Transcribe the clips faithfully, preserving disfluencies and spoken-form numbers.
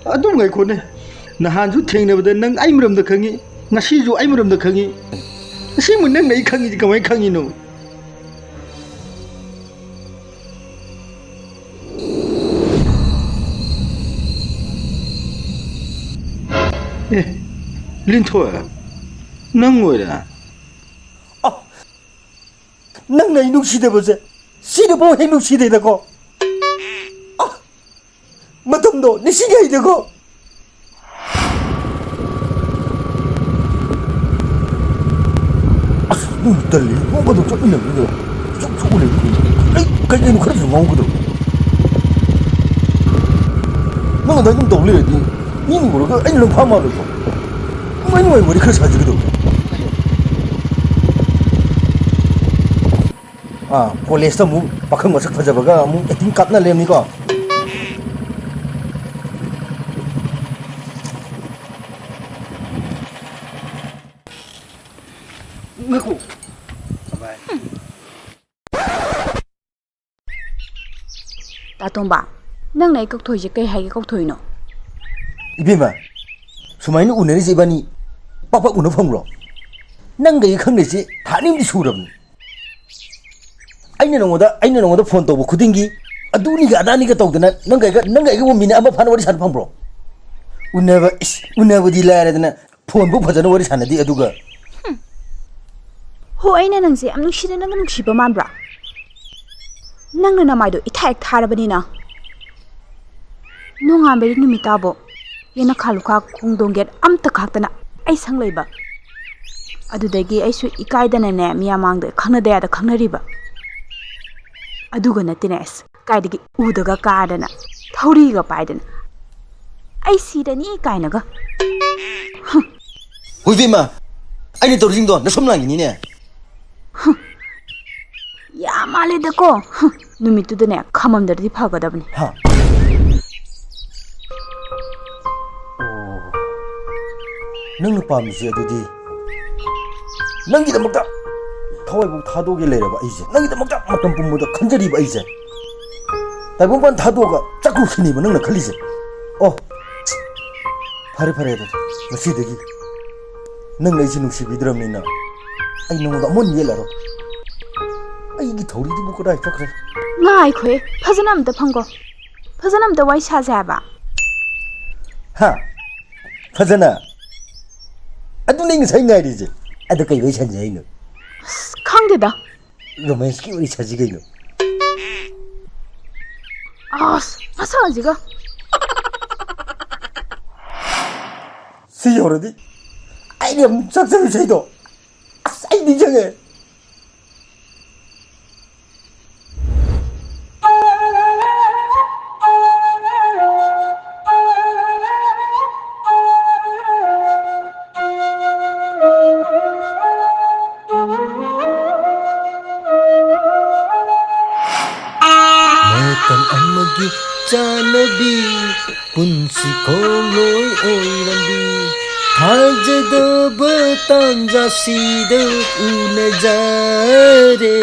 ꯑꯗꯨꯝ ꯉꯥꯏꯈꯣꯅꯦ꯫ ꯅꯍꯥꯟꯁꯨ ꯊꯦꯡꯅꯕꯗ ꯅꯪ ꯑꯩ ꯃꯔꯝꯗ ꯈꯪꯉꯤ, ꯉꯁꯤꯁꯨ ꯑꯩ ꯃꯔꯝꯗ ꯈꯪꯉꯤ꯫ ꯑꯁꯦꯡꯕ ꯅꯪꯅ ꯑꯩ ꯈꯪꯉꯤꯁꯤ ꯀꯃꯥꯏꯅ ꯈꯪꯉꯤꯅꯣ? ꯑꯦ, ꯂꯤꯟꯊꯣꯏ, ꯅꯪ ꯑꯣꯏꯔꯦ? ꯑ, ꯅꯪꯅ ꯑꯩ ꯅꯨꯡꯁꯤꯗꯕꯁꯦ ꯁꯤꯗꯐꯥꯎ ꯍꯦꯛ ꯅꯨꯡꯁꯤꯗꯦꯗꯀꯣ꯫ ꯑ, ꯃꯇꯝꯗꯣ ꯅꯤꯡꯁꯤꯡꯉꯩꯗꯀꯣ꯫ ꯑꯁ, ꯅꯪ ꯇꯜꯂꯤ꯫ ꯅꯣꯡ ꯐꯥꯗꯣꯛ ꯆꯠꯃꯤꯟꯅꯕꯗꯨꯗ ꯏꯆꯣꯛ ꯆꯣꯛꯑ ꯂꯩꯕ ꯀꯩꯅꯣ? ꯑꯩ ꯀꯩ ꯀꯩꯅꯣ ꯈꯔꯁꯨ ꯉꯥꯡꯒꯗꯕ꯫ ꯅꯪ ꯑꯗꯨꯃꯥꯏꯅ ꯑꯗꯨꯝ ꯇꯧ ꯂꯩꯔꯗꯤ ꯃꯤꯅ ꯎꯔꯒ ꯑꯩꯅ ꯅꯪ ꯐꯥ ꯃꯥꯜꯂꯣꯏꯗ꯭ꯔꯣ? ꯅꯨꯡꯉꯥꯏ ꯅꯨꯡꯉꯥꯏ ꯋꯥꯔꯤ ꯈꯔ ꯁꯥꯖꯒꯗꯕ꯫ ꯑꯥ, ꯀꯣꯂꯦꯖꯇ ꯑꯃꯨꯛ ꯄꯥꯈꯪ ꯃꯁꯛ ꯐꯖꯕꯒ ꯑꯃꯨꯛ ꯑꯦꯛꯇꯤꯡ ꯀꯥꯞꯅ ꯂꯩꯔꯝꯅꯤꯀꯣ꯫ ꯉꯥꯏꯈꯣ꯫ ꯇꯥꯇꯣꯝꯕ, ꯅꯪꯅ ꯑꯩ ꯀꯧꯊꯣꯛꯏꯁꯦ ꯀꯩ ꯍꯥꯏꯒꯦ ꯀꯧꯊꯣꯛꯏꯅꯣ? ꯏꯕꯦꯝꯃ, ꯁꯨꯃꯥꯏꯅ ꯎꯅꯔꯤꯁꯦ ꯏꯕꯥꯅꯤ ꯄꯥꯛ ꯄꯥꯛ ꯎꯅ ꯐꯪꯕ꯭ꯔꯣ? ꯅꯪꯒ ꯑꯩꯒ ꯈꯪꯅꯩꯁꯦ ꯊꯥ ꯑꯅꯤ ꯑꯍꯨꯝꯗꯤ ꯁꯨꯔꯕꯅꯤ꯫ ꯑꯩꯅ ꯅꯉꯣꯟꯗ, ꯑꯩꯅ ꯅꯉꯣꯟꯗ ꯐꯣꯟ ꯇꯧꯕ ꯈꯨꯗꯤꯡꯒꯤ ꯑꯗꯨꯅꯤꯒ ꯑꯗꯥꯅꯤꯒ ꯇꯧꯗꯅ ꯅꯪꯒ ꯑꯩꯒ, ꯅꯪꯒ ꯑꯩꯒꯕꯨ ꯃꯤꯅꯤꯠ ꯑꯃ ꯐꯥꯅ ꯋꯥꯔꯤ ꯁꯥꯟꯅ ꯐꯪꯕ꯭ꯔꯣ? ꯎꯅꯕ, ꯏꯁ, ꯎꯅꯕꯗꯤ ꯂꯥꯏꯔꯗꯅ ꯐꯣꯟꯕꯨ ꯐꯖꯅ ꯋꯥꯔꯤ ꯁꯥꯟꯅꯗꯦ꯫ ꯑꯗꯨꯒ ꯍꯣ, ꯑꯩꯅ ꯅꯪꯁꯦ ꯌꯥꯝ ꯅꯨꯡꯁꯤꯅ ꯅꯪ ꯅꯨꯡꯁꯤꯕ ꯃꯥꯟꯕ꯭ꯔꯥ? ꯅꯪꯅ ꯅꯃꯥꯏꯗꯣ ꯏꯊꯥ ꯍꯦꯛ ꯊꯥꯔꯕꯅꯤꯅ ꯅꯣꯡꯉꯥꯟꯕꯗꯤ ꯅꯨꯃꯤꯠ ꯇꯥꯕꯣ ꯌꯦꯅꯈꯥ ꯂꯨꯈꯥ ꯈꯣꯡꯗꯣꯡ ꯒꯦꯠ ꯑꯝꯇ ꯈꯥꯛꯇꯅ ꯑꯩ ꯁꯪ ꯂꯩꯕ꯫ ꯑꯗꯨꯗꯒꯤ ꯑꯩꯁꯨ ꯏꯀꯥꯏꯗꯅꯅꯦ ꯃꯤꯌꯥꯝ ꯃꯥꯡꯗ ꯈꯪꯅꯗ ꯌꯥꯗ ꯈꯪꯅꯔꯤꯕ꯫ ꯑꯗꯨꯒ ꯅꯠꯇꯦꯅꯦ ꯑꯁ ꯀꯥꯏꯗꯒꯤ ꯎꯗꯒ ꯀꯥꯗꯅ ꯊꯧꯔꯤꯒ ꯄꯥꯏꯗꯅ ꯑꯩ ꯁꯤꯔꯅꯤ ꯀꯥꯏꯅꯒ꯫ ꯍꯨꯏꯕꯦꯝꯃ, ꯑꯩꯅ ꯇꯧꯔꯤꯁꯤꯡꯗꯣ ꯅꯁꯝ ꯂꯥꯡꯒꯤꯅꯤꯅꯦ꯫ ꯌꯥꯝ ꯃꯥꯜꯂꯦꯗꯀꯣ꯫ ꯅꯨꯃꯤꯠꯇꯨꯗꯅꯦ ꯈꯝꯃꯝꯗ꯭ꯔꯗꯤ ꯐꯒꯗꯕꯅꯤ꯫ ꯍꯥ? ꯑꯣ, ꯅꯪꯅ ꯄꯥꯝꯃꯤꯁꯦ ꯑꯗꯨꯗꯤ ꯅꯪꯒꯤꯗꯃꯛꯇ ꯊꯋꯥꯏꯕꯨ ꯊꯥꯗꯣꯛꯑꯒꯦ ꯂꯩꯔꯕ ꯑꯩꯁꯦ, ꯅꯪꯒꯤꯗꯃꯛꯇ ꯃꯇꯝ ꯄꯨꯝꯕꯗ ꯈꯟꯖꯔꯤꯕ ꯑꯩꯁꯦ ꯇꯥꯏꯕꯪꯄꯥꯟ ꯊꯥꯗꯣꯛꯑꯒ ꯆꯠꯈ꯭ꯔꯨꯁꯤꯅꯦꯕ ꯅꯪꯅ ꯈꯜꯂꯤꯁꯦ꯫ ꯑꯣ, ꯐꯔꯦ, ꯐꯔꯦ, ꯑꯗꯨꯗꯤ ꯉꯁꯤꯗꯒꯤ ꯅꯪ ꯑꯩꯁꯦ ꯅꯨꯡꯁꯤꯕꯤꯗ꯭ꯔꯕꯅꯤꯅ ꯑꯩ ꯅꯉꯣꯟꯗ ꯑꯃꯨꯛ ꯍꯟꯅ ꯌꯦꯠꯂꯔꯣꯏ꯫ ꯑꯩꯒꯤ ꯊꯧꯔꯤꯗꯨꯕꯨ ꯀꯗꯥꯏ ꯆꯠꯈ꯭ꯔꯦ? ꯉꯥꯏꯈꯣꯍꯦ, ꯐꯖꯅ ꯑꯝꯇ ꯐꯝꯈꯣ꯫ ꯐꯖꯅ ꯑꯝꯇ ꯋꯥꯔꯤ ꯁꯥꯁꯦ ꯍꯥꯏꯕ꯫ ꯍꯥ? ꯐꯖꯅ? ꯑꯗꯨꯅꯦ ꯉꯁꯥꯏ ꯉꯥꯏꯔꯤꯁꯦ꯫ ꯑꯗꯨ ꯀꯩ ꯋꯥꯔꯤ ꯁꯥꯟꯁꯦ ꯍꯥꯏꯅꯣ? ꯑꯁ, ꯈꯪꯗꯦꯗ꯫ ꯔꯣꯃꯥꯟꯁꯀꯤ ꯋꯥꯔꯤ ꯁꯥꯁꯤ ꯀꯩꯅꯣ? ꯑꯁ, ꯃꯁꯛꯁꯤꯒ꯫ ꯁꯤ ꯌꯧꯔꯗꯤ ꯑꯩꯅ ꯑꯃꯨꯛ ꯆꯥꯛꯆꯕ ꯏꯁꯩꯗꯣ꯫ ꯑꯁ, ꯑꯩ ꯅꯤꯡꯁꯤꯡꯉꯦ꯫ ꯃꯇꯝ ꯑꯃꯒꯤ ꯆꯥꯅꯕꯤ, ꯄꯨꯟꯁꯤ ꯈꯣꯡꯂꯣꯏ ꯑꯣꯏꯔꯝꯕꯤ, ꯊꯥꯖꯗꯕ ꯇꯥꯟꯖꯥꯁꯤꯗ ꯎꯅꯖꯔꯦ,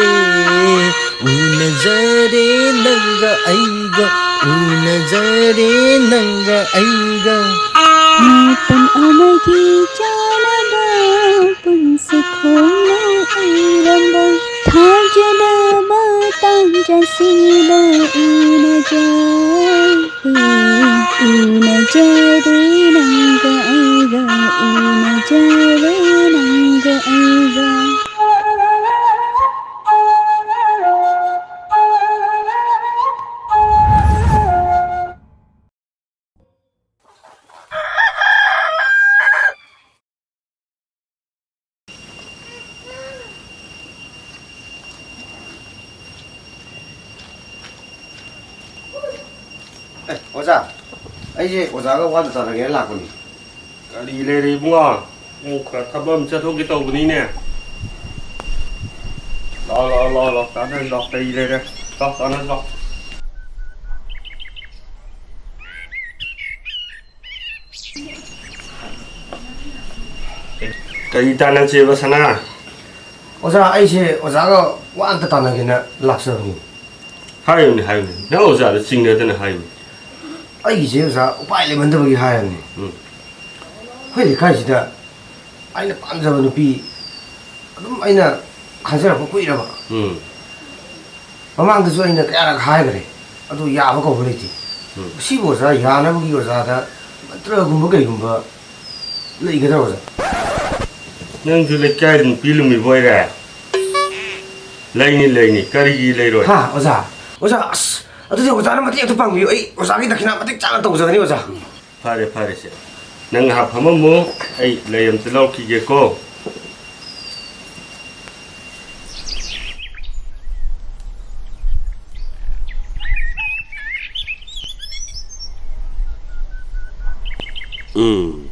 ꯎꯅꯖꯔꯦ ꯅꯪꯒ ꯑꯩꯒ, ꯎꯅꯖꯔꯦ ꯅꯪꯒ ꯑꯩꯒ꯫ ꯃꯇꯝ ꯑꯃꯒꯤ ꯆꯥꯅꯕ, ꯄꯨꯟꯁꯤ ꯈꯣꯡꯂꯣꯏ ꯑꯣꯏꯔꯝꯕ, ꯊꯥꯖꯗꯕ ꯇꯥꯟꯖꯥꯁꯤꯗ ꯎꯅꯖꯔꯦ, ꯎꯅꯖꯔꯦ ꯅꯪꯒ ꯑꯩꯒ, ꯎꯅꯖꯔꯦ ꯅꯪꯒ ꯑꯩꯒ꯫ ꯑꯦ, ꯑꯣꯖꯥ, ꯑꯩꯁꯦ ꯑꯣꯖꯥꯒ ꯋꯥꯗꯨ ꯇꯥꯟꯅꯒꯦꯅ ꯂꯥꯛꯄꯅꯤ꯫ ꯀꯔꯤ ꯂꯩꯔꯦ ꯏꯕꯨꯡꯉꯣ? ꯅꯪ ꯈꯔ ꯊꯕꯛ ꯑꯃ ꯆꯠꯊꯣꯛꯀꯦ ꯇꯧꯕꯅꯤꯅꯦ꯫ ꯂꯥꯛꯑꯣ, ꯂꯥꯛꯑꯣ, ꯂꯥꯛꯑꯣ, ꯂꯥꯛꯑꯣ, ꯇꯥꯟꯅꯁꯤ ꯂꯥꯛꯑꯣ, ꯀꯔꯤ ꯂꯩꯔꯦ? ꯂꯥꯛꯑꯣ, ꯇꯥꯟꯅꯁꯤ ꯂꯥꯛꯑꯣ꯫ ꯀꯔꯤ ꯇꯥꯟꯅꯁꯦꯕ, ꯁꯅꯥ? ꯑꯣꯖꯥ, ꯑꯩꯁꯦ ꯑꯣꯖꯥꯒ ꯋꯥ ꯑꯝꯇ ꯇꯥꯟꯅꯒꯦꯅ ꯂꯥꯛꯆꯕꯅꯤ꯫ ꯍꯥꯏꯌꯨꯅꯦ, ꯍꯥꯏꯌꯨꯅꯦ꯫ ꯅꯪ ꯑꯣꯖꯥꯗ ꯆꯤꯡꯅꯗꯅ ꯍꯥꯏꯌꯨꯅꯦ꯫ ꯑꯩꯒꯤꯁꯦ ꯑꯣꯖꯥ ꯎꯄꯥꯏ ꯂꯩꯃꯟꯗꯕꯒꯤ ꯍꯥꯏꯔꯕꯅꯤ꯫ ꯎꯝ꯫ ꯑꯩꯈꯣꯏ ꯂꯩꯀꯥꯏꯁꯤꯗ ꯑꯩꯅ ꯄꯥꯝꯖꯕ ꯅꯨꯄꯤ ꯑꯗꯨꯝ ꯑꯩꯅ ꯈꯟꯖꯔꯛꯄ ꯀꯨꯏꯔꯕ꯫ ꯎꯝ꯫ ꯃꯃꯥꯡꯗꯁꯨ ꯑꯩꯅ ꯀꯌꯥꯔꯛ ꯍꯥꯏꯈ꯭ꯔꯦ, ꯑꯗꯨ ꯌꯥꯕ ꯀꯧꯕ ꯂꯩꯇꯦ꯫ ꯎꯝ꯫ ꯁꯤꯕꯨ ꯑꯣꯖꯥ, ꯌꯥꯅꯕꯒꯤ ꯑꯣꯖꯥꯗ ꯃꯟꯇ꯭ꯔꯒꯨꯝꯕ ꯀꯩꯒꯨꯝꯕ ꯂꯩꯒꯗ꯭ꯔꯥ ꯑꯣꯖꯥ? ꯅꯪꯁꯨ ꯂꯩꯀꯥꯏꯗ ꯅꯨꯄꯤ ꯂꯨꯝꯃꯤꯕ ꯑꯣꯏꯔꯦ? ꯂꯩꯅꯤ, ꯂꯩꯅꯤ, ꯀꯔꯤꯒꯤ ꯂꯩꯔꯣꯏ? ꯍꯥ, ꯑꯣꯖꯥ? ꯑꯣꯖꯥ, ꯑꯁ, ꯑꯗꯨꯗꯤ ꯑꯣꯖꯥꯅ ꯃꯇꯦꯡ ꯑꯝꯇ ꯄꯥꯡꯕꯤꯌꯨ, ꯑꯩ ꯑꯣꯖꯥꯒꯤ ꯗꯈꯤꯅꯥ ꯃꯇꯤꯛ ꯆꯥꯅ ꯇꯧꯖꯒꯅꯤ ꯑꯣꯖꯥ꯫ ꯐꯔꯦ, ꯐꯔꯦꯁꯦ, ꯅꯪ ꯉꯥꯏꯍꯥꯛ ꯐꯝꯃꯝꯃꯣ, ꯑꯩ ꯂꯩ ꯑꯝꯇ ꯂꯧꯔꯛꯈꯤꯒꯦꯀꯣ꯫ ꯎꯝ,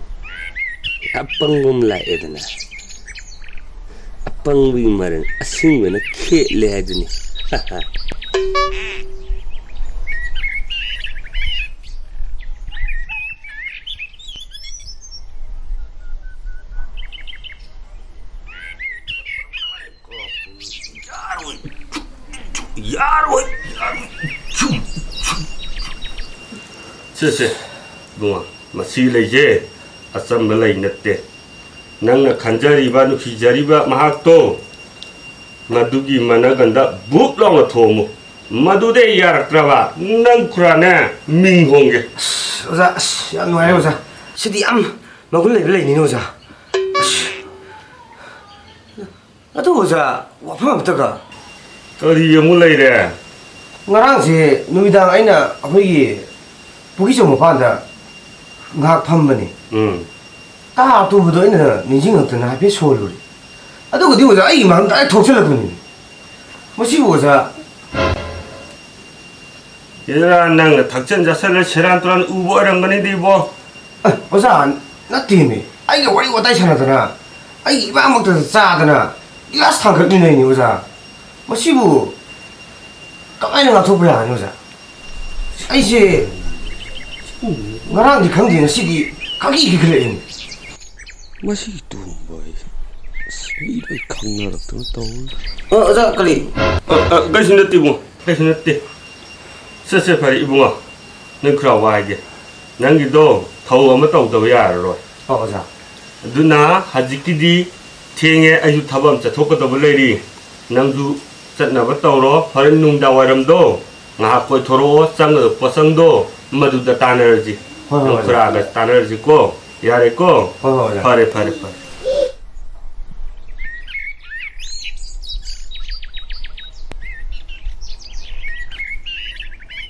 ꯑꯄꯪꯕ ꯑꯃ ꯂꯥꯛꯑꯦꯗꯅ꯫ ꯑꯄꯪꯕꯒꯤ ꯃꯔꯟ ꯑꯁꯤꯡꯕꯅ ꯈꯦꯠꯂꯦ ꯍꯥꯏꯗꯨꯅꯤ꯫ ꯌꯥꯔꯣꯏ, ꯌꯥꯔꯣꯏ, ꯌꯥꯔꯣꯏ꯫ ꯁꯦ, ꯁꯦ, ꯏꯕꯨꯡꯉꯣ, ꯃꯁꯤ ꯂꯩꯁꯦ ꯑꯆꯝꯕ ꯂꯩ ꯅꯠꯇꯦ꯫ ꯅꯪꯅ ꯈꯟꯖꯔꯤꯕ, ꯅꯨꯡꯁꯤꯖꯔꯤꯕ ꯃꯍꯥꯛꯇꯣ, ꯃꯗꯨꯒꯤ ꯃꯅꯒꯟꯗ ꯕꯨꯞ ꯂꯥꯎꯅ ꯊꯣꯝꯃꯨ꯫ ꯃꯗꯨꯗ ꯌꯥꯔꯛꯇ꯭ꯔꯕ, ꯅꯪ ꯈꯨꯔꯥꯅꯦ ꯃꯤꯡ ꯍꯣꯡꯒꯦ꯫ ꯑꯁ, ꯑꯣꯖꯥ, ꯑꯁ, ꯌꯥꯝ ꯅꯨꯡꯉꯥꯏꯔꯦ, ꯑꯣꯖꯥ꯫ ꯁꯤꯗꯤ ꯌꯥꯝ ꯃꯒꯨꯟ ꯂꯩꯕ ꯂꯩꯅꯤꯅꯦ, ꯑꯣꯖꯥ꯫ ꯑꯁ꯫ ꯑꯗꯨ ꯑꯣꯖꯥ, ꯋꯥꯐꯝ ꯑꯝꯇꯒ꯫ ꯀꯔꯤ ꯑꯃꯨꯛ ꯂꯩꯔꯦ? ꯉꯔꯥꯡꯁꯦ ꯅꯨꯃꯤꯗꯥꯡ ꯑꯩꯅ ꯑꯩꯈꯣꯏꯒꯤ ꯄꯨꯈ꯭ꯔꯤꯆꯧ ꯃꯄꯥꯟꯗ ꯉꯥꯏꯍꯥꯛ ꯐꯝꯕꯅꯤ꯫ ꯎꯝ꯫ ꯇꯥ ꯇꯨꯕꯗꯣ ꯑꯩꯅ ꯅꯤꯡꯁꯤꯡꯉꯛꯇꯅ ꯍꯥꯏꯐꯦꯠ ꯁꯣꯜꯂꯨꯔꯦ꯫ ꯑꯗꯨꯒꯗꯤ ꯑꯣꯖꯥ, ꯑꯩꯒꯤ ꯃꯥꯡꯗ ꯗꯥꯏꯔꯦꯛ ꯊꯣꯛꯆꯜꯂꯛꯄꯅꯤ꯫ ꯃꯁꯤꯕꯨ ꯑꯣꯖꯥ, ꯍꯦꯔꯥ, ꯅꯪꯅ ꯊꯛꯆꯟ ꯆꯥꯁꯜꯂ ꯁꯦꯔꯥꯟ ꯇꯨꯔꯥꯟ ꯎꯕ ꯑꯣꯏꯔꯝꯒꯅꯤꯗ, ꯏꯕꯣ꯫ ꯑꯦ, ꯑꯣꯖꯥ, ꯅꯠꯇꯦꯃꯤ꯫ ꯑꯩꯒ ꯋꯥꯔꯤ ꯋꯥꯇꯥꯏ ꯁꯥꯟꯅꯗꯅ, ꯑꯩꯒꯤ ꯏꯃꯥꯡꯃꯛꯇꯗ ꯆꯥꯗꯅ, ꯒꯤꯂꯥꯁ ꯊꯥꯡꯒꯠꯃꯤꯟꯅꯩꯅꯤ, ꯑꯣꯖꯥ꯫ ꯃꯁꯤꯕꯨ ꯀꯃꯥꯏꯅ ꯉꯥꯛꯊꯣꯛꯄ ꯌꯥꯒꯅꯤ, ꯑꯣꯖꯥ? ꯑꯩꯁꯦ ꯉꯔꯥꯡꯗꯤ ꯈꯪꯗꯦ, ꯉꯁꯤꯗꯤ ꯈꯪꯀꯤ ꯀꯤꯈꯠꯂꯛꯑꯦꯅꯦ꯫ ꯃꯁꯤꯒꯤ ꯇꯣꯝꯕ ꯑꯩ, ꯑꯁ, ꯃꯤ ꯂꯣꯏ ꯈꯪꯅꯔꯛꯇꯅ ꯇꯧꯔꯤ꯫ ꯑ, ꯑꯣꯖꯥ, ꯀꯔꯤ? ꯑ, ꯑ, ꯀꯩꯁꯨ ꯅꯠꯇꯦ, ꯏꯕꯨꯡꯉꯣ, ꯀꯩꯁꯨ ꯅꯠꯇꯦ꯫ ꯁꯦ, ꯁꯦ, ꯐꯔꯦ, ꯏꯕꯨꯡꯉꯣ, ꯅꯪ ꯈꯔ ꯋꯥꯏꯒꯦ꯫ ꯅꯪꯒꯤꯗꯣ ꯊꯧ ꯑꯃ ꯇꯧꯗꯕ ꯌꯥꯔꯔꯣꯏ꯫ ꯍꯣꯏ, ꯑꯣꯖꯥ꯫ ꯑꯗꯨꯅ ꯍꯧꯖꯤꯛꯀꯤꯗꯤ ꯊꯦꯡꯉꯦ, ꯑꯩꯁꯨ ꯊꯕꯛ ꯑꯃ ꯆꯠꯊꯣꯛꯀꯗꯕ ꯂꯩꯔꯤ꯫ ꯅꯪꯁꯨ ꯆꯠꯅꯕ ꯇꯧꯔꯣ꯫ ꯍꯣꯔꯦꯟ ꯅꯨꯡꯗꯥꯡ ꯋꯥꯏꯔꯝꯗꯣ ꯉꯥꯏꯍꯥꯛ ꯀꯣꯏꯊꯣꯔꯛꯑꯣ, ꯆꯪꯒꯗꯕ ꯄꯣꯠꯆꯪꯗꯣ ꯃꯗꯨꯗ ꯇꯥꯟꯅꯔꯁꯤ꯫ ꯍꯣꯏ, ꯍꯣꯏ, ꯅꯪ ꯑꯣꯖꯥ꯫ ꯈꯨꯔꯥꯒ ꯇꯥꯟꯅꯔꯁꯤꯀꯣ꯫ ꯌꯥꯔꯦꯀꯣ? ꯍꯣꯏ, ꯍꯣꯏ, ꯑꯣꯖꯥ꯫ ꯐꯔꯦ, ꯐꯔꯦ, ꯐꯔꯦ꯫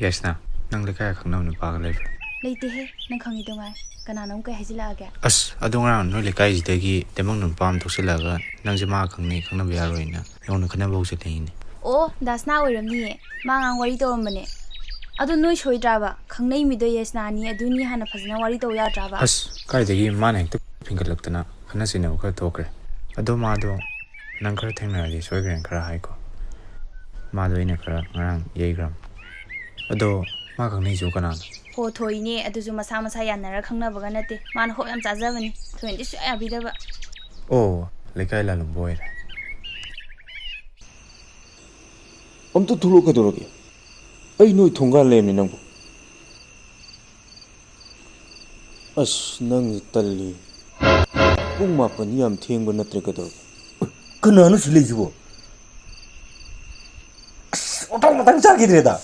ꯌꯥꯏꯁꯅꯥ, ꯅꯪ ꯂꯩꯀꯥꯏ ꯈꯪꯅꯕ ꯅꯨꯄꯥꯒ ꯂꯩꯕ꯭ꯔꯥ? ꯂꯩꯇꯦꯍꯦ, ꯅꯪ ꯈꯪꯉꯤꯗꯣ ꯉꯥꯏ꯫ ꯀꯅꯥꯅꯣ ꯑꯃꯨꯛ ꯀꯩ ꯍꯥꯏꯖꯤꯜꯂꯛꯑꯒꯦ? ꯑꯁ, ꯑꯗꯣ ꯉꯔꯥꯡ ꯅꯣꯏ ꯂꯩꯀꯥꯏꯁꯤꯗꯒꯤ ꯇꯦꯡꯕꯪ ꯅꯨꯄꯥ ꯑꯃ ꯊꯣꯛꯆꯤꯜꯂꯛꯑꯒ ꯅꯪꯁꯦ ꯃꯥ ꯈꯪꯅꯩ, ꯈꯪꯅꯕ ꯌꯥꯔꯣꯏꯅ ꯑꯩꯉꯣꯟꯗ ꯈꯠꯅꯕ ꯍꯧꯖꯤꯜꯂꯛꯏꯅꯦ꯫ ꯑꯣ, ꯗꯥꯁꯅꯥ ꯑꯣꯏꯔꯝꯅꯤꯌꯦ꯫ ꯃꯥ ꯉꯥꯡ ꯋꯥꯔꯤ ꯇꯧꯔꯝꯕꯅꯦ꯫ ꯑꯗꯣ ꯅꯣꯏ ꯁꯣꯏꯗ꯭ꯔꯥꯕ? ꯈꯪꯅꯩ ꯃꯤꯗꯣ ꯌꯥꯏꯁꯅꯥꯅꯤ ꯑꯗꯨꯅꯤ ꯍꯥꯟꯅ ꯐꯖꯅ ꯋꯥꯔꯤ ꯇꯧ ꯌꯥꯗ꯭ꯔꯥꯕ? ꯑꯁ, ꯀꯥꯏꯗꯒꯤ ꯃꯥꯅ ꯍꯦꯛꯇ ꯐꯤꯡꯒꯠꯂꯛꯇꯅ ꯈꯠꯅ ꯆꯩꯅꯕ ꯈꯔ ꯊꯣꯛꯈ꯭ꯔꯦ꯫ ꯑꯗꯣ ꯃꯥꯗꯣ ꯅꯪ ꯈꯔ ꯊꯦꯡꯅꯔꯗꯤ ꯁꯣꯏꯈ꯭ꯔꯦꯅ ꯈꯔ ꯍꯥꯏꯀꯣ꯫ ꯃꯥꯗꯣ ꯑꯩꯅ ꯈꯔ ꯉꯔꯥꯡ ꯌꯩꯈ꯭ꯔꯕꯅꯦ꯫ ꯑꯗꯣ ꯃꯥ ꯈꯪꯅꯩꯁꯤꯕꯨ ꯀꯅꯥꯅꯣ? ꯍꯣ, ꯊꯣꯏꯅꯦ, ꯑꯗꯨꯁꯨ ꯃꯁꯥ ꯃꯁꯥ ꯌꯥꯅꯔ ꯈꯪꯅꯕꯒ ꯅꯠꯇꯦ꯫ ꯃꯥꯅ ꯍꯣꯞ ꯌꯥꯝ ꯆꯥꯖꯕꯅꯤ꯫ ꯊꯣꯏꯅꯗꯤ ꯁꯨꯡꯌꯥ ꯌꯥꯕꯤꯗꯕ꯫ ꯑꯣ, ꯂꯩꯀꯥꯏ ꯂꯥꯂꯣꯡꯕ ꯑꯣꯏꯔꯦ꯫ ꯑꯝꯇ ꯊꯣꯛꯂꯛꯑꯣ ꯀꯩꯗꯧꯔꯒꯦ? ꯑꯩ ꯅꯣꯏ ꯊꯣꯡꯒꯥꯟ ꯂꯩꯔꯝꯅꯦ ꯅꯪꯕꯨ꯫ ꯑꯁ, ꯅꯪꯁꯦ ꯇꯜꯂꯤ꯫ ꯄꯨꯡ ꯃꯥꯄꯟꯗꯤ ꯌꯥꯝ ꯊꯦꯡꯕ ꯅꯠꯇ꯭ꯔꯦ ꯀꯩꯗꯧꯔꯒꯦ? ꯀꯅꯥꯅꯣ ꯁꯤ ꯂꯩꯁꯤꯕꯣ? ꯑꯁ, ꯃꯊꯪ ꯃꯊꯪ ꯆꯥꯈꯤꯗ꯭ꯔꯦꯗ꯫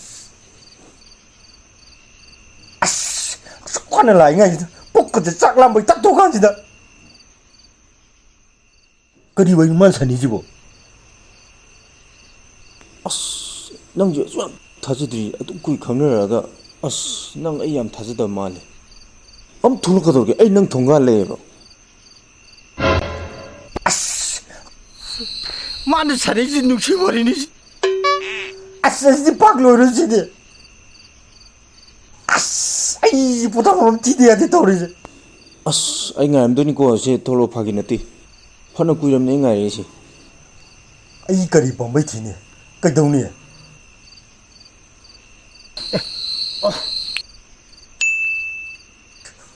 ꯑꯁ, ꯑꯁꯨꯛ ꯋꯥꯅ ꯂꯥꯛꯏꯉꯩꯁꯤꯗ ꯄꯨꯛꯀꯁꯦ ꯆꯥꯛ ꯂꯥꯝꯕꯩ ꯇꯠꯊꯣꯛ ꯀꯥꯟꯁꯤꯗ꯫ ꯀꯔꯤ ꯋꯥꯔꯤꯅꯣ ꯃꯥꯅ ꯁꯥꯟꯅꯩꯁꯤꯕꯣ? ꯑꯁ, ꯅꯪꯁꯦ ꯑꯁꯨꯛ ꯌꯥꯝ ꯊꯥꯖꯗ꯭ꯔꯤ, ꯑꯗꯨꯛ ꯀꯨꯏ ꯈꯪꯅꯔꯛꯑꯒ꯫ ꯑꯁ, ꯅꯪ ꯑꯩ ꯌꯥꯝ ꯊꯥꯖꯗꯕ ꯃꯥꯜꯂꯦ꯫ ꯑꯝ ꯊꯣꯛꯂꯛꯀꯗꯧꯔꯒꯦ, ꯑꯩ ꯅꯪ ꯊꯣꯡꯒꯥꯟ ꯂꯩꯌꯦꯕ꯫ ꯑꯁ! ꯃꯥꯅ ꯁꯥꯟꯅꯩꯁꯤ ꯅꯨꯡꯁꯤ ꯋꯥꯔꯤꯅꯤ꯫ ꯑꯁ, ꯑꯁꯤꯗꯤ ꯄꯥꯛ ꯂꯣꯏꯔꯣꯏ ꯁꯤꯗꯤ꯫ ꯑꯁ, ꯑꯩ ꯄꯣꯊꯥꯐꯝ ꯑꯃ ꯊꯤꯗ ꯌꯥꯗꯦ ꯇꯧꯔꯤꯁꯦ꯫ ꯑꯁ, ꯑꯩ ꯉꯥꯏꯔꯝꯗꯣꯏꯅꯤꯀꯣ, ꯁꯦ ꯊꯣꯛꯂꯛꯑꯣ, ꯐꯥꯒꯤ ꯅꯠꯇꯦ꯫ ꯐꯅ ꯀꯨꯏꯔꯕꯅꯦ ꯑꯩ ꯉꯥꯏꯔꯛꯏꯁꯦ꯫ ꯑꯩ ꯀꯔꯤ ꯄꯥꯝꯕꯩ ꯊꯤꯅꯤ? ꯀꯩꯗꯧꯅꯤ?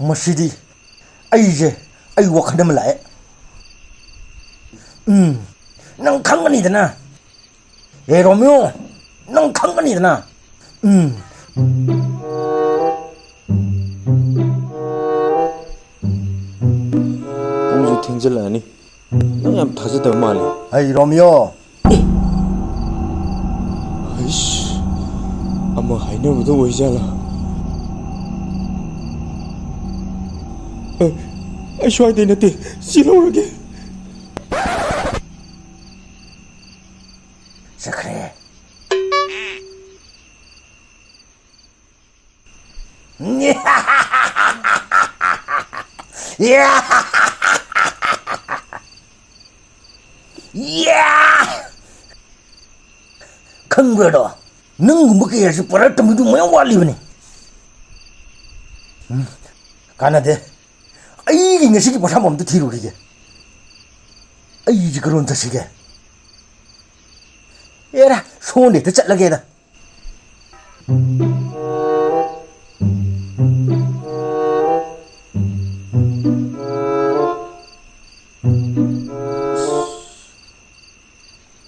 ꯃꯁꯤꯗꯤ ꯑꯩꯁꯦ, ꯑꯩ ꯋꯥꯈꯜ ꯑꯃ ꯂꯥꯛꯑꯦ꯫ ꯎꯝ, ꯅꯪ ꯈꯪꯒꯅꯤꯗꯅ꯫ ꯑꯦ ꯔꯣꯃꯤꯌꯣ, ꯅꯪ ꯈꯪꯒꯅꯤꯗꯅ꯫ ꯎꯝ꯫ ꯊꯦꯡꯖꯤꯜꯂꯛꯑꯅꯤ꯫ ꯅꯪ ꯌꯥꯝ ꯊꯥꯖꯗꯕ ꯃꯥꯜꯂꯦ꯫ ꯑꯩ ꯔꯣꯃꯤꯌꯣ꯫ ꯑꯩꯁ, ꯑꯃ ꯍꯥꯏꯅꯕꯗꯣ ꯑꯣꯏꯖꯥꯠꯂꯥ? ꯑ, ꯑꯩ ꯁ꯭ꯋꯥꯏꯗꯩ ꯅꯠꯇꯦ, ꯆꯦꯜꯍꯧꯔꯒꯦ꯫ ꯆꯠꯈ꯭ꯔꯦ꯫ ꯈꯪꯕ꯭ꯔꯗꯣ? ꯅꯪꯒꯨꯝꯕ ꯀꯌꯥꯁꯤ ꯄꯨꯔꯥ ꯇꯝꯕꯤꯗꯨ ꯃꯌꯥꯝ ꯋꯥꯠꯂꯤꯕꯅꯤ꯫ ꯎꯝ, ꯀꯥꯟꯅꯗꯦ꯫ ꯑꯩꯒꯤ ꯉꯁꯤꯒꯤ ꯄꯣꯊꯥꯐꯝ ꯑꯝꯇ ꯊꯤꯔꯨꯈꯤꯒꯦ꯫ ꯑꯩꯁꯤ ꯀꯔꯣꯝ ꯆꯠꯁꯤꯒꯦ? ꯑꯦꯔꯥ, ꯁꯣꯝꯗ ꯍꯦꯛꯇ ꯆꯠꯂꯒꯦꯗ꯫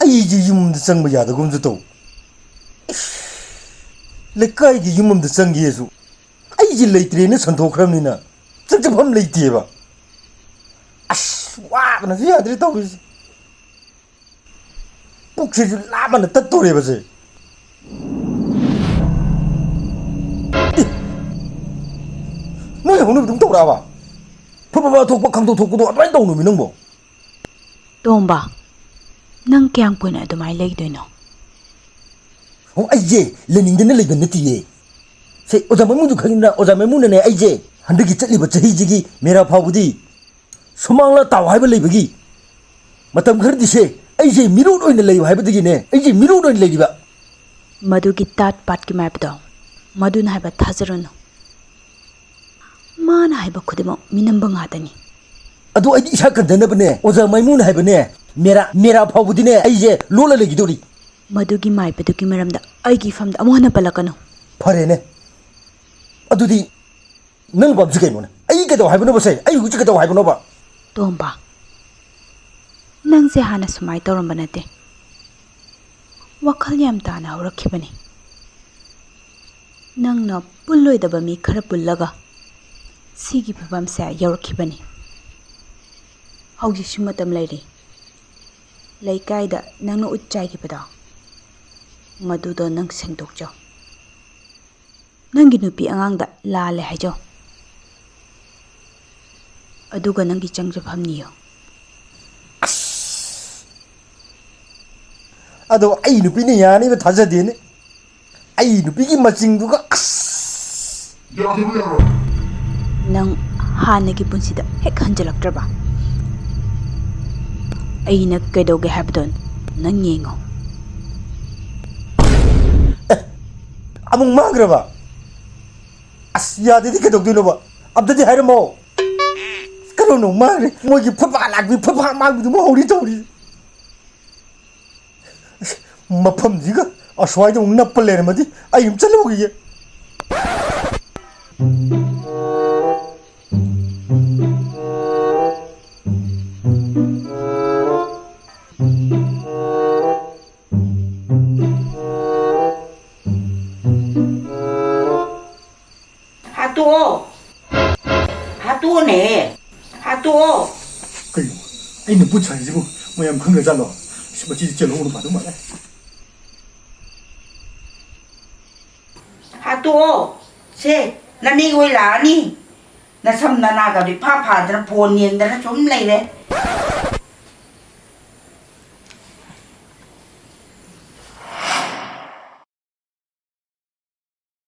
ꯑꯩꯁꯦ ꯌꯨꯝꯗ ꯆꯪꯕ ꯌꯥꯗꯒꯨꯝꯁꯨ ꯇꯧ꯫ ꯂꯩꯀꯥꯏꯒꯤ ꯌꯨꯝ ꯑꯝꯗ ꯆꯪꯒꯦꯁꯨ ꯑꯩꯁꯦ ꯂꯩꯇ꯭ꯔꯦꯅ ꯁꯟꯗꯣꯛꯈ꯭ꯔꯕꯅꯤꯅ ꯆꯪꯖꯐꯝ ꯂꯩꯇꯦꯕ꯫ ꯑꯁ, ꯋꯥꯕꯅꯁꯨ ꯌꯥꯗ꯭ꯔꯦ ꯇꯧꯔꯤꯁꯦ꯫ ꯄꯨꯛꯁꯤꯁꯨ ꯂꯥꯝꯕꯅ ꯇꯠꯇꯣꯔꯦꯕꯁꯦ꯫ ꯑꯦ! ꯅꯣꯏ ꯍꯧꯅꯕꯤ ꯑꯗꯨꯝ ꯇꯧꯔꯛꯑꯕ? ꯐꯠ ꯐꯠ ꯐꯠ ꯊꯣꯛꯄ ꯈꯪꯗꯣꯛ ꯊꯣꯛꯄꯗꯣ ꯑꯗꯨꯃꯥꯏꯅ ꯇꯧꯅꯨꯃꯤ ꯅꯪꯕꯣ꯫ ꯇꯣꯝꯕ, ꯅꯪ ꯀꯌꯥꯝ ꯀꯨꯏꯅ ꯑꯗꯨꯃꯥꯏꯅ ꯂꯩꯗꯣꯏꯅꯣ? ꯑꯣ, ꯑꯩꯁꯦ ꯂꯩꯅꯤꯡꯗꯅ ꯂꯩꯕ ꯅꯠꯇꯤꯌꯦ꯫ ꯁꯦ, ꯑꯣꯖꯥ ꯃꯥꯏꯃꯨꯁꯨ ꯈꯪꯉꯤꯗꯅ, ꯑꯣꯖꯥ ꯃꯥꯏꯃꯨꯅꯅꯦ ꯑꯩꯁꯦ ꯍꯟꯗꯛꯀꯤ ꯆꯠꯂꯤꯕ ꯆꯍꯤꯁꯤꯒꯤ ꯃꯦꯔꯥ ꯐꯥꯎꯕꯗꯤ ꯁꯨꯃꯥꯡꯂꯥ ꯇꯥꯎ ꯍꯥꯏꯕ ꯂꯩꯕꯒꯤ ꯃꯇꯝ ꯈꯔꯗꯤ ꯁꯦ ꯑꯩꯁꯦ ꯃꯤꯔꯣꯠ ꯑꯣꯏꯅ ꯂꯩꯌꯨ ꯍꯥꯏꯕꯗꯒꯤꯅꯦ, ꯑꯩꯁꯦ ꯃꯤꯔꯣꯠ ꯑꯣꯏꯅ ꯂꯩꯔꯤꯕ꯫ ꯃꯗꯨꯒꯤ ꯇꯥꯠ ꯄꯥꯠꯀꯤ ꯃꯥꯏꯕꯗꯣ, ꯃꯗꯨꯅ ꯍꯥꯏꯕ ꯊꯥꯖꯔꯨꯅꯨ꯫ ꯃꯥꯅ ꯍꯥꯏꯕ ꯈꯨꯗꯤꯡꯃꯛ ꯃꯤꯅꯝꯕ ꯉꯥꯛꯇꯅꯤ꯫ ꯑꯗꯨ ꯑꯩꯗꯤ ꯏꯁꯥ ꯀꯟꯖꯅꯕꯅꯦ, ꯑꯣꯖꯥ ꯃꯥꯏꯃꯨꯅ ꯍꯥꯏꯕꯅꯦ, ꯃꯦꯔꯥ, ꯃꯦꯔꯥ ꯐꯥꯎꯕꯗꯤꯅꯦ ꯑꯩꯁꯦ ꯂꯣꯠꯂ ꯂꯩꯈꯤꯗꯧꯔꯤ꯫ ꯃꯗꯨꯒꯤ ꯃꯥꯏꯕꯗꯨꯒꯤ ꯃꯔꯝꯗ ꯑꯩꯒꯤ ꯏꯐꯝꯗ ꯑꯃꯨꯛ ꯍꯟꯅ ꯄꯜꯂꯛꯀꯅꯨ꯫ ꯐꯔꯦꯅꯦ꯫ ꯑꯗꯨꯗꯤ ꯅꯪ ꯄꯥꯝꯁꯤ ꯀꯩꯅꯣꯅꯦ? ꯑꯩ ꯀꯩꯗꯧ ꯍꯥꯏꯕꯅꯣꯕ ꯁꯦ? ꯑꯩ ꯍꯧꯖꯤꯛ ꯀꯩꯗꯧ ꯍꯥꯏꯕꯅꯣꯕ? ꯇꯣꯝꯕ, ꯅꯪꯁꯦ ꯍꯥꯟꯅ ꯁꯨꯃꯥꯏꯅ ꯇꯧꯔꯝꯕ ꯅꯠꯇꯦ꯫ ꯋꯥꯈꯜ ꯌꯥꯝ ꯇꯥꯅ ꯍꯧꯔꯛꯈꯤꯕꯅꯤ꯫ ꯅꯪꯅ ꯄꯨꯜꯂꯣꯏꯗꯕ ꯃꯤ ꯈꯔ ꯄꯨꯜꯂꯒ ꯁꯤꯒꯤ ꯐꯤꯕꯝꯁꯦ ꯌꯧꯔꯛꯈꯤꯕꯅꯤ꯫ ꯍꯧꯖꯤꯛꯁꯨ ꯃꯇꯝ ꯂꯩꯔꯤ꯫ ꯂꯩꯀꯥꯏꯗ ꯅꯪꯅ ꯎꯠ ꯆꯥꯏꯈꯤꯕꯗꯣ, ꯃꯗꯨꯗꯣ ꯅꯪ ꯁꯦꯡꯗꯣꯛꯆꯧ꯫ ꯅꯪꯒꯤ ꯅꯨꯄꯤ ꯑꯉꯥꯡꯗ ꯂꯥꯜꯂꯦ ꯍꯥꯏꯖꯧ꯫ ꯑꯗꯨꯒ ꯅꯪꯒꯤ ꯆꯪꯖꯐꯝ ꯅꯤꯌꯨ꯫ ꯑꯗꯣ ꯑꯩ ꯅꯨꯄꯤꯅ ꯌꯥꯅꯤꯕ ꯊꯥꯖꯗꯦꯅꯦ꯫ ꯑꯩ ꯅꯨꯄꯤꯒꯤ ꯃꯆꯤꯡꯗꯨꯒ ꯑꯁ! ꯅꯪ ꯍꯥꯟꯅꯒꯤ ꯄꯨꯟꯁꯤꯗ ꯍꯦꯛ ꯍꯟꯖꯤꯜꯂꯛꯇ꯭ꯔꯕ? ꯑꯩꯅ ꯀꯩꯗꯧꯒꯦ ꯍꯥꯏꯕꯗꯣ ꯅꯪ ꯌꯦꯡꯉꯣ꯫ ꯑꯃꯨꯛ ꯃꯥꯡꯈ꯭ꯔꯕ? ꯑꯁ, ꯌꯥꯗꯦꯗꯤ ꯀꯩꯗꯧꯗꯣꯏꯅꯣꯕ? ꯑꯝꯇꯗꯤ ꯍꯥꯏꯔꯝꯃꯣ꯫ ꯀꯩꯅꯣꯅꯣ ꯃꯥꯡꯈ꯭ꯔꯦ꯫ ꯃꯣꯏꯒꯤ ꯐꯨꯠ ꯐꯥꯠ ꯂꯥꯛꯄꯤ, ꯐꯨꯠ ꯐꯥꯠ ꯃꯥꯡꯕꯤꯗꯨꯃ ꯍꯧꯔꯤ ꯇꯧꯔꯤ꯫ ꯑꯁ, ꯃꯐꯝꯁꯤꯒ ꯑꯁ꯭ꯋꯥꯏꯗ ꯑꯃꯨꯛ ꯅꯞꯄ ꯂꯩꯔꯝꯃꯗꯤ ꯑꯩ ꯑꯃꯨꯛ ꯆꯠꯍꯧꯈꯤꯒꯦ꯫ ꯍꯥꯠꯇꯣꯛꯑꯣ꯫ ꯍꯥꯠꯇꯣꯛꯑꯣꯅꯦ꯫ ꯍꯥꯠꯇꯣꯛꯑꯣ꯫ ꯀꯩꯅꯣ? ꯑꯩꯅ ꯕꯨꯠ ꯁꯥꯏꯁꯤꯕꯨ ꯃꯌꯥꯝ ꯈꯪꯒ꯭ꯔꯖꯥꯠꯂꯣ? ꯑꯁ, ꯃꯁꯤꯗꯤ ꯆꯦꯜꯍꯧꯕꯅ ꯐꯗꯧ ꯃꯥꯜꯂꯦ꯫ ꯍꯥꯠꯇꯣꯛꯑꯣ꯫ ꯁꯦ, ꯅꯅꯦ ꯍꯣꯏ ꯂꯥꯛꯑꯅꯤ꯫ ꯅꯁꯝ ꯅꯅꯥꯒꯗꯣ ꯏꯐꯥ ꯐꯥꯗꯅ ꯐꯣꯟ ꯌꯦꯡꯗꯅ ꯁꯨꯝ ꯂꯩꯔꯦ꯫